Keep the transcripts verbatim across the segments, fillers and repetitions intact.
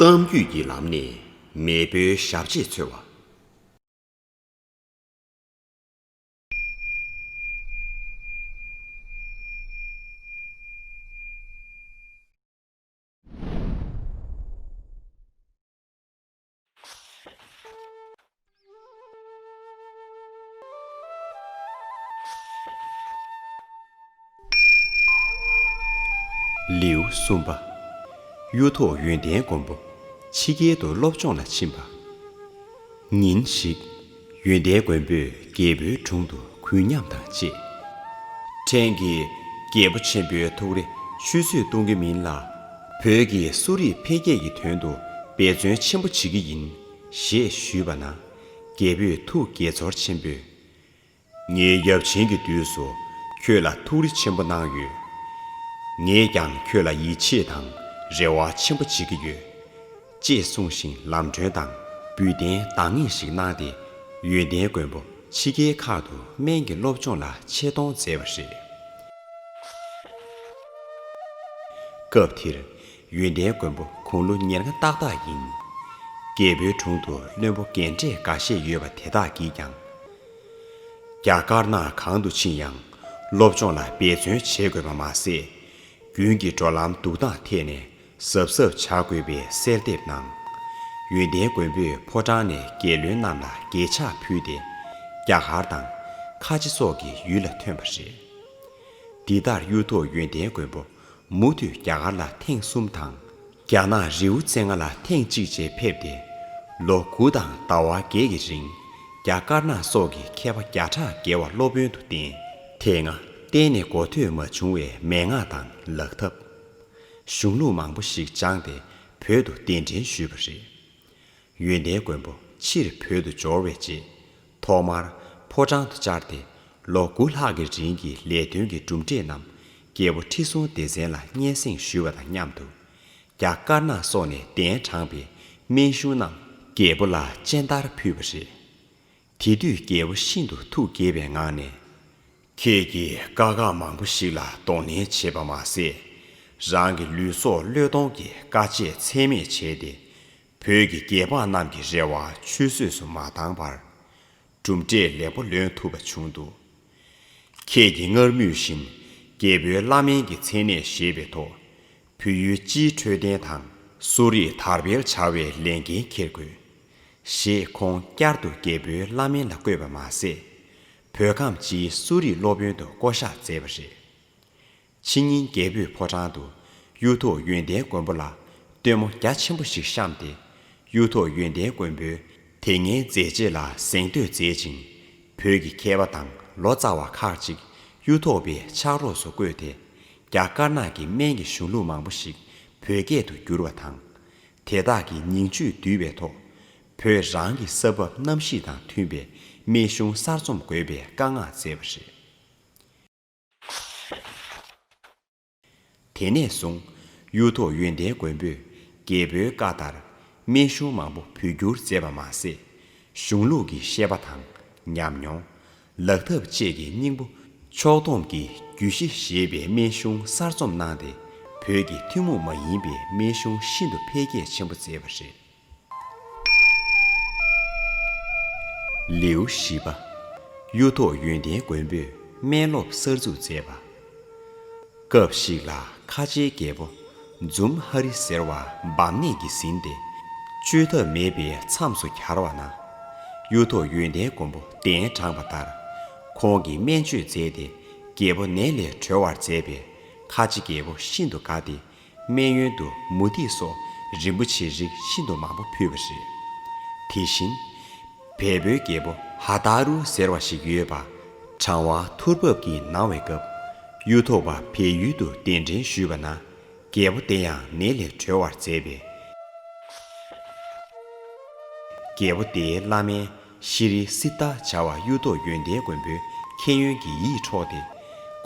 གཏམ་རྒྱུད་ཀྱི་ལམ་ནས་མེས་པོའི་ཞབས་རྗེས་འཚོལ་བ། ལེའུ་གསུམ་པ། གཡུ་ཐོག་ཡོན་ཏན་མགོན་པོ་ཕྱི་རྒྱལ་དུ་སློབ་སྦྱོང་ལ་ཕྱིན་པ། ཉིན་ཞིག་ཡོན་ཏན་མགོན་པོས་རྒྱལ་པོའི་དྲུང་དུ་གུས་ཉམས་དང་བཅས། ཕྲན་གྱིས་རྒྱལ་པོ་ཆེན་པོའི་ཐུགས་རེ་ཆུད་ཟོས་གཏོང་གི་མིན་ལ། བོད་ཀྱི་གསོ་རིག་འཕེལ་རྒྱས་ཀྱི་དོན་དུ་འབད་བརྩོན་ཆེན་པོ་བྱེད་ཀྱི་ཡིན། ཞེས་ཞུས་པ་ན། རྒྱལ་པོས་ཐུགས་དགྱེས་ཚོར་ཆེན་པོས། ངའི་ཡབ་ཆེན་གྱི་དུས་སུ་ཁྱོད་ལ་ཐུགས་རེ་ཆེན་པོ་གནང་ཡོད། ངས་ཀྱང་ཁྱོད་ལ་ཡིད་ཆེས་དང་རེ་བ་ཆེན་པོ་བྱེད་ཀྱི་ཡོད། ཅེས་གསུངས་ཤིང་ལམ་སྒྲོན་དང་འབུལ་རྟེན་འདང་ངེས་ཤིག་གནང་སྟེ། ཡོན་ཏན་མགོན་པོ་ཕྱི་རྒྱལ་ཁག་ཏུ་སྨན་གྱི་སློབ་སྦྱོང་ལ་ཆེད་གཏོང་མཛད་པ་རེད། སྐབས་དེར་ཡོན་ཏན་མགོན་པོ་དགུང་ལོ་ཉེར་ལྔ་ཏག་ཏག་ཡིན། རྒྱལ་པོའི་དྲུང་དུ་བློན་པོ་རྒན་གྲས་འགའ་ཤས་ཡོད་པ་དེ་དག་གིས་ཀྱང་། རྒྱ་དཀར་ནག་གང་དུ་ཕྱིན་ཡང་སློབ་སྦྱོང་ལ་འབད་བརྩོན་བྱེད་དགོས་པ་མ་ཟད། རྒྱུན་གྱི་འགྲོ་ལམ་འདུག་སྟངས་ཐད་ནས་གཟབ་གཟབ་བྱ་དགོས་པའི་གསལ་འདེབས་གནང་། ཡོན་ཏན་མགོན་པོས་ཕོ་བྲང་ནས་རྒྱལ་བློན་རྣམས་ལ་གྱེས་ཕྱག་ཕུལ་ཏེ། རྒྱ་གར་དང་ཁ་ཆེ་སོགས་ཀྱི་ཡུལ་ལ་ཐོན་པ་རེད། འདི་ལྟར་གཡུ་ཐོག་ཡོན་ཏན་མགོན་པོ་མུ་མཐུད་རྒྱ་གར་ལ་ཐེངས་གསུམ་དང་། རྒྱ་ནག་རི་བོ་རྩེ་ལྔ་ལ་ཐེངས་གཅིག་བཅས་ཕེབས་ཏེ། ལོ་དགུ་དང་ཟླ་བ་བརྒྱད་ཀྱི་རིང་རྒྱ་དཀར་ནག་སོགས་ཀྱི་མཁས་པ་བརྒྱ་ཕྲག་བརྒལ་བ་སློབ་དཔོན་དུ་བསྟེན། དེ་སྔ་གཏན་ནས་གོ་ཐོས་མ་བྱུང་བའི་མན་ངག་དང་ལག་ཐབས། གཞུང་ལུགས་མང་པོ་ཞིག་སྦྱངས་ཏེ་བོད་དུ་གདན་འདྲེན་ཞུས་པ་རེད། ཡོན་ཏན་མགོན་པོ་ཕྱིར་བོད་དུ་འབྱོར་བའི་རྗེས། ཐོག་མར་ཕོ་བྲང་དུ་བཅར་ཏེ། ལོ་དགུ་ལྷག་གི་རིང་གི་ལས་དོན་གྱི་གྲུབ་འབྲས་རྣམས་རྒྱལ་པོ་ཁྲི་སྲོང་ལྡེ་བཙན་ལ་སྙན་སེང་ཞུས་པ་དང་མཉམ་དུ། རྒྱ་དཀར་ནག་སོགས་ནས་གདན་དྲངས་པའི་སྨན་གཞུང་རྣམས་རྒྱལ་པོ་ལ་སྤྱན་བསྟར་ཕུལ་བ་རེད། དེ་དུས་རྒྱལ་པོ་ཤིན་ཏུ་ཐུགས་དགྱེས་པའི་ངང་ནས། ཁྱེད་ཀྱིས་དཀའ་ཁག་མང་པོ་ཞིག་ལ་གདོང་ལེན་བྱས་པ་མ་ཟད། རང་གི་ལུས་སྲོག་བློས་གཏོང་གི་དཀའ་སྤྱད་ཚད་མེད་བྱས་ཏེ། བོད་ཀྱི་རྒྱལ་འབངས་རྣམས་ཀྱི་རེ་བ་ཆུད་ཟོས་སུ་མ་བཏང་བར། གྲུབ་འབྲས་ལེགས་པོ་ལོན་ཐུབ་པ་བྱུང་འདུག་ཁྱེད་ཀྱིས་སྔར་མུས་བཞིན་རྒྱལ་པོའི་བླ་སྨན་གྱི་མཚན་གནས་བཞེས་པའི་ཐོག་བོད་ཡུལ་སྤྱིའི་འཕྲོད་བསྟེན་དང་གསོ་རིག་དར་སྤེལ་བྱ་བའི་ལས་འགན་འཁྱེར་དགོས། ཞེས་ཁོང་བསྐྱར་དུ་རྒྱལ་པོའི་བླ་སྨན་ལ་བསྐོས་པ་མ་ཟད། བོད་ཁམས་སྤྱིའི་གསོ་རིག་སློབ་དཔོན་དུ་བསྐོ་གཞག་མཛད་པ་རེད། ཕྱི་ཉིན་རྒྱལ་པོས་ཕོ་བྲང་དུ་གཡུ་ཐོག་ཡོན་ཏན་མགོན་པོ་ལ་སྟོན་མོ་རྒྱ་ཆེན་པོ་ཞིག་བཤམས་ཏེ། གཡུ་ཐོག་ཡོན་ཏན་མགོན་པོའི་དེ་སྔའི་མཛད་རྗེས་ལ་གཟེངས་བསྟོད་མཛད་ཅིང་། བོད་ཀྱི་མཁས་པ་དང་ལོ་ཙཱ་བ་ཁག་ཅིག་གཡུ་ཐོག་པའི་ཕྱག་རོགས་སུ་བསྐོས་ཏེ། རྒྱ་དཀར་ནག་གི་སྨན་གྱི་གཞུང་ལུགས་མང་པོ་ཞིག་བོད་སྐད་དུ་བསྒྱུར་བ་དང་། དེ་དག་གི་ཉིང་བཅུད་བསྡུས་པའི་ཐོག་བོད་རང་གི་ས་བབ་གནམ་གཤིས་དང་མཐུན་པའི་སྨན་གཞུང་གསར་རྩོམ་དགོས་པའི་བཀའ་མངགས་མཛད་པ་རེད། དེ་ནས་བཟུང་གཡུ་ཐོག་ཡོན་ཏན་མགོན་པོས་རྒྱལ་པོའི་བཀའ་ལྟར་སྨན་གཞུང་མང་པོ་བོད་བསྒྱུར་མཛད་པ་མ་ཟད། གཞུང་ལུགས་ཀྱི་བཤད་པ་དང་ཉམས་མྱོང་། ལག་ཐབས་བཅས་ཀྱི་སྙིང་པོ་ཕྱོགས་བསྡོམས་ཀྱི་རྒྱུད་བཞི་ཞེས་པའི་སྨན་གཞུང་གསར་རྩོམ་གནང་སྟེ། བོད་ཀྱི་ཐུན་མོང་མ་ཡིན་པའི་སྨན་གཞུང་ཤིན་ཏུ་འཕེལ་རྒྱས་ཆེན་པོ་མཛད་པ་རེད། ལེའུ་བཞི་པ། གཡུ་ཐོག་ཡོན་ཏན་མགོན་པོས་སྨན་སློབ་གསར་འཛུགས་མཛད་པ། སྐབས་ཤིག་ལ་ཁ་ཆེའི་རྒྱལ་པོ་འཛུམ་ཧ་རི་ཟེར་བ་བམ་ནད་ཀྱིས་ཟིན་ཏེ། བཅོས་ཐབས་མེད་པའི་མཚམས་སུ་གྱར་བ་ན། གཡུ་ཐོག་ཡོན་ཏན་མགོན་པོ་གདན་དྲངས་པ་ལྟར། ཁོང་གིས་སྨན་བཅོས་མཛད་དེ། རྒྱལ་པོ་ནད་ལས་གྲོལ་བར་མཛད་པས། ཁ་ཆེ་རྒྱལ་པོ་ཤིན་ཏུ་དགའ་སྟེ། སྨན་ཡོན་དུ་མུ་ཏིག་སོགས་རིན་པོ་ཆེའི་རིགས་ཤིན་ཏུ་མང་པོ་ཕུལ་བ་རེད། དེ་བཞིན། བལ་པོའི་རྒྱལ་པོ་ཧ་ཏ་རུ་ཟེར་བ་ཞིག་ཡོད་པ། གྲང་བ་ཐུར་འབབ་ཀྱིས་གནང་བའི་སྐབས། གཡུ་ཐོག་པ་བལ་ཡུལ་དུ་གདན་འདྲེན་ཞུས་པ་ན། རྒྱལ་པོ་དེ་ཡང་ནད་ལས་གྲོལ་བར་མཛད་པས། རྒྱལ་པོ་དེའི་བླ་སྨན་ཤྲཱི་སིདྡྷ་བྱ་བ་གཡུ་ཐོག་ཡོན་ཏན་མགོན་པོའི་མཁྱེན་ཡོན་གྱིས་ཡིད་འཕྲོག་སྟེ།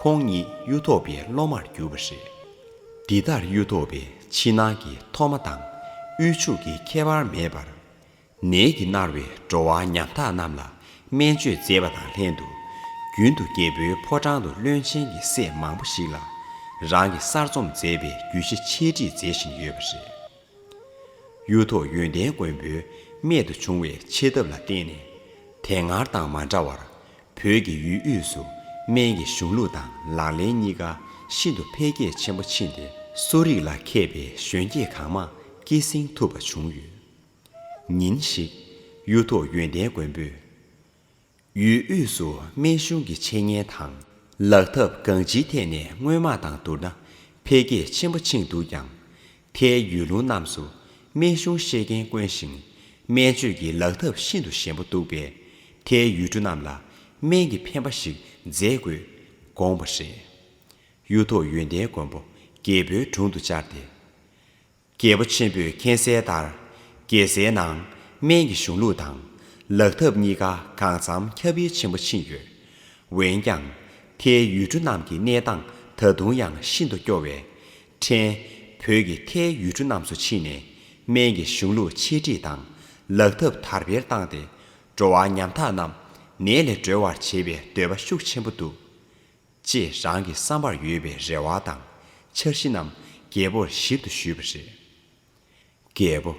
ཁོང་ཉིད་གཡུ་ཐོག་པའི་སློབ་མར་གྱུར་པ་རེད། འདི་ལྟར་གཡུ་ཐོག་པའི་ཕྱི་ནང་གི་ཐོག་མ་དང་དབུལ་ཕྱུག་གི་ཁྱད་པར་མེད་པར། ནད་ཀྱིས་མནར་བའི་འགྲོ་བ་ཉམ་ཐག་རྣམས་ལ་སྨན་བཅོས་མཛད་པ་དང་ལྷན་དུ། རྒྱུན་དུ་རྒྱལ་པོའི་ཕོ་བྲང་དུ་བློན་ཆེན་གྱི་སྲས་མང་པོ་ཞིག་ལ་རང་གིས་གསར་རྩོམ་མཛད་པའི་རྒྱུད་བཞི་འཆད་ཁྲིད་མཛད་བཞིན་ཡོད་པ་རེད། གཡུ་ཐོག་ཡོན་ཏན་མགོན་པོའི་རྨད་དུ་བྱུང་བའི་ཆེ་ཐབས་ལ་བརྟེན་ནས། དེ་སྔར་དང་མ་འདྲ་བར་བོད་ཀྱི་ཡུལ་དབུས་སུ་སྨན་གྱི་གཞུང་ལུགས་དང་ལག་ལེན་གཉིས་ཀ་ཤིན་ཏུ་འཕེལ་རྒྱས་ཆེན་པོ་ཕྱིན་ཏེ། གསོ་རིག་ལ་མཁས་པའི་གཞོན་སྐྱེས་གང་མང་སྐྱེད་སྲིང་ཐུབ་པ་བྱུང་ཡོད། ཉིན་ཞིག་གཡུ་ཐོག་ཡོན་ཏན་མགོན་པོས། ཡུལ་དབུས་སུ་སྨན་གཞུང་གི་འཆད་ཉན་དང་ལག་ཐབས་གང་ཅིའི་ཐད་ནས་སྔོན་མ་དང་བསྡུར་ན་འཕེལ་རྒྱས་ཆེན་པོ་ཕྱིན་འདུག་ཀྱང་། མཐའི་ཡུལ་ལུང་རྣམས་སུ་སྨན་གཞུང་ཤེས་མཁན་དཀོན་ཞིང་། སྨན་བཅོས་ཀྱི་ལག་ཐབས་ཤིན་ཏུ་ཞན་པོ་འདུག་པས། མཐའི་ཡུལ་གྲུ་རྣམས་ལ་སྨན་གྱི་ཕན་པ་ཞིག་མཛད་དགོས་དགོངས་པ་རེད། གཡུ་ཐོག་ཡོན་ཏན་མགོན་པོ་རྒྱལ་པོའི་དྲུང་དུ་བཅར་ཏེ། རྒྱལ་པོ་ཆེན་པོས་མཁྱེན་གསལ་ལྟར། རྒྱལ་སའི་ནང་སྨན་གྱི་གཞུང་ལུགས་དང་ལག་ཐབས་གཉིས་ཀ་གང་འཚམ་ཁྱབ་སྤེལ་ཆེན་པོ་ཕྱིན་ཡོད། འོན་ཀྱང་། མཐའི་ཡུལ་གྲུ་རྣམས་ཀྱི་གནས་སྟངས་ད་དུང་ཡང་ཤིན་ཏུ་སྐྱོ་བས། ཕྲན་བོད་ཀྱི་མཐའི་ཡུལ་གྲུ་རྣམས་སུ་ཕྱིན་ནས་སྨན་གྱི་གཞུང་ལུགས་འཆད་ཁྲིད་དང་ལག་ཐབས་དར་སྤེལ་བཏང་སྟེ། འགྲོ་བ་ཉམ་ཐག་རྣམས་ནད་ལས་སྒྲོལ་བར་བྱེད་པའི་འདོད་པ་ཤུགས་ཆེན་པོ་འདུག་ཅེས་རང་གི་བསམ་པར་ཡོད་པའི་རེ་བ་དང་འཆར་གཞི་རྣམས་རྒྱལ་པོར་ཞིབ་ཏུ་ཞུས་པ་རེད། རྒྱལ་པོ།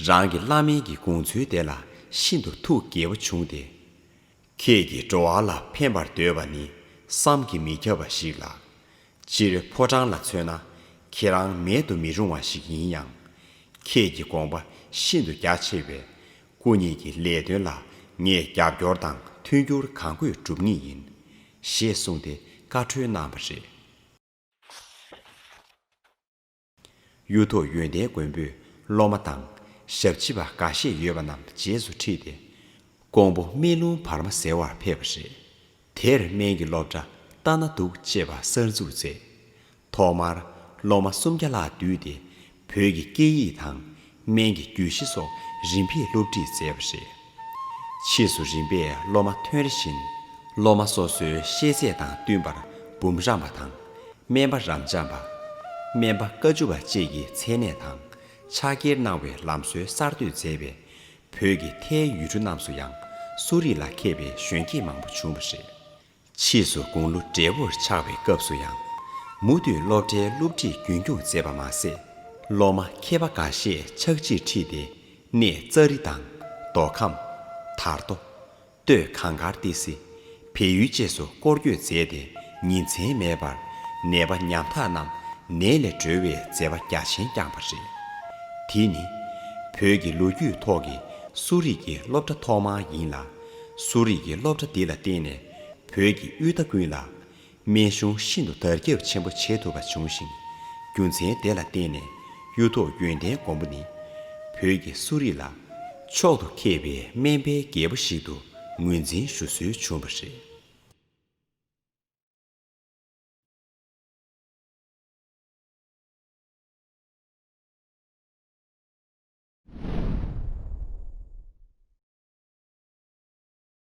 རང་གི་བླ་སྨན་གྱི་དགོངས་ཚུལ་དེ་ལ་ཤིན་ཏུ་ཐུགས་དགྱེས་པོ་བྱུང་སྟེ། ཁྱེད་ཀྱིས་འགྲོ་བ་ལ་ཕན་པར་འདོད་པ་ནི་བསམ་གྱིས་མི་ཁྱབ་པ་ཞིག་ལགས། སྤྱིར་ཕོ་བྲང་ལ་མཚོན་ན་ཁྱེད་རང་མེད་དུ་མི་རུང་བ་ཞིག་ཡིན་ཡང་། ཁྱེད་ཀྱི་དགོངས་པ་ཤིན་ཏུ་རྒྱ་ཆེ་བས། སྐུ་ཉིད་ཀྱི་ལས་དོན་ལ་ངས་རྒྱབ་སྐྱོར་དང་མཐུན་འགྱུར་གང་དགོས་སྒྲུབ་ངེས་ཡིན། ཞེས་གསུངས་ཏེ་བཀའ་འཁྲོལ་གནང་བ་རེད། གཡུ་ཐོག་ཡོན་ཏན་མགོན་པོས་སློབ་མ་དང་ཞབས་ཕྱི་པ་འགའ་ཤས་ཡོད་པ་རྣམས་རྗེས་སུ་ཁྲིད་དེ། ཀོང་པོ་སྨན་ལུང་བར་མ་ཟེར་བར་ཕེབས་པ་རེད། དེར་སྨན་གྱི་སློབ་གྲྭ་ཏཱ་ན་ཏུག་ཅེས་པ་གསར་འཛུགས་མཛད། ཐོག་མར་སློབ་མ་སུམ་བརྒྱ་ལྷག་བསྡུས་ཏེ་བོད་ཀྱི་སྐད་ཡིག་དང་སྨན་གྱི་རྒྱུད་བཞི་སོགས་རིམ་པས་སློབ་ཁྲིད་མཛད་པ་རེད། ཕྱིས་སུ་རིམ་པས་སློབ་མ་ཐོན་རེ་བཞིན་སློབ་མ་སོ་སོའི་ཤེས་ཚད་དང་བསྟུན་པར་འབུམ་རམས་པ་དང་སྨན་པ་རབ་འབྱམས་པ། སྨན་པ་དཀའ་བཅུ་པ་བཅས་ཀྱི་མཚན་གནས་དང་ཕྱག་འཁྱེར་གནང་བའི་ལམ་སྲོལ་གསར་གཏོད་མཛད་པས། བོད་ཀྱི་མཐའི་ཡུལ་གྲུ་རྣམས་སུ་ཡང་གསོ་རིག་ལ་མཁས་པའི་གཞོན་སྐྱེས་མང་པོ་བྱུང་བ་རེད། ཕྱིས་སུ་དགུང་ལོ་བགྲེས་པོར་ཆགས་པའི་སྐབས་སུ་ཡང་། མུ་མཐུད་སློབ་གྲྭའི་སློབ་ཁྲིད་རྒྱུན་སྐྱོང་མཛད་པ་མ་ཟད། སློབ་མ་མཁས་པ་འགའ་ཤས་ཕྱག་ཕྱིད་ཁྲིད་དེ་གནས་ཙཱ་རི་དང་མདོ་ཁམས། དར་མདོ། སྟོད་གངས་དཀར་ཏི་སེ། བལ་ཡུལ་བཅས་སུ་སྐོར་སྐྱོད་མཛད་དེ་ཉིན་མཚན་མེད་པར་ནད་པ་ཉམ་ཐག་རྣམས་ནད་ལས་སྒྲོལ་བའི་མཛད་པ་རྒྱ་ཆེན་བསྐྱངས་པ་རེད། དེ་ནི་བོད་ཀྱི་ལོ་རྒྱུས་ཐོག་གི་གསོ་རིག་གི་སློབ་གྲྭ་ཐོག་མ་ཡིན་ལ། གསོ་རིག་གི་སློབ་གྲྭ་འདི་ལ་བརྟེན་ནས་བོད་ཀྱི་དབུས་མཐའ་ཀུན་ལ་སྨན་གཞུང་ཤིན་ཏུ་དར་ཁྱབ་ཆེན་པོ་བྱེད་ཐུབ་པ་བྱུང་ཞིང་། རྒྱུ་མཚན་དེ་ལ་བརྟེན་ནས་གཡུ་ཐོག་ཡོན་ཏན་མགོན་པོ་ནི་བོད་ཀྱི་གསོ་རིག་ལ་མཆོག་ཏུ་མཁས་པའི་སྨན་པའི་རྒྱལ་པོ་ཞིག་ཏུ་ངོས་འཛིན་ཞུ་སྲོལ་བྱུང་བ་རེད།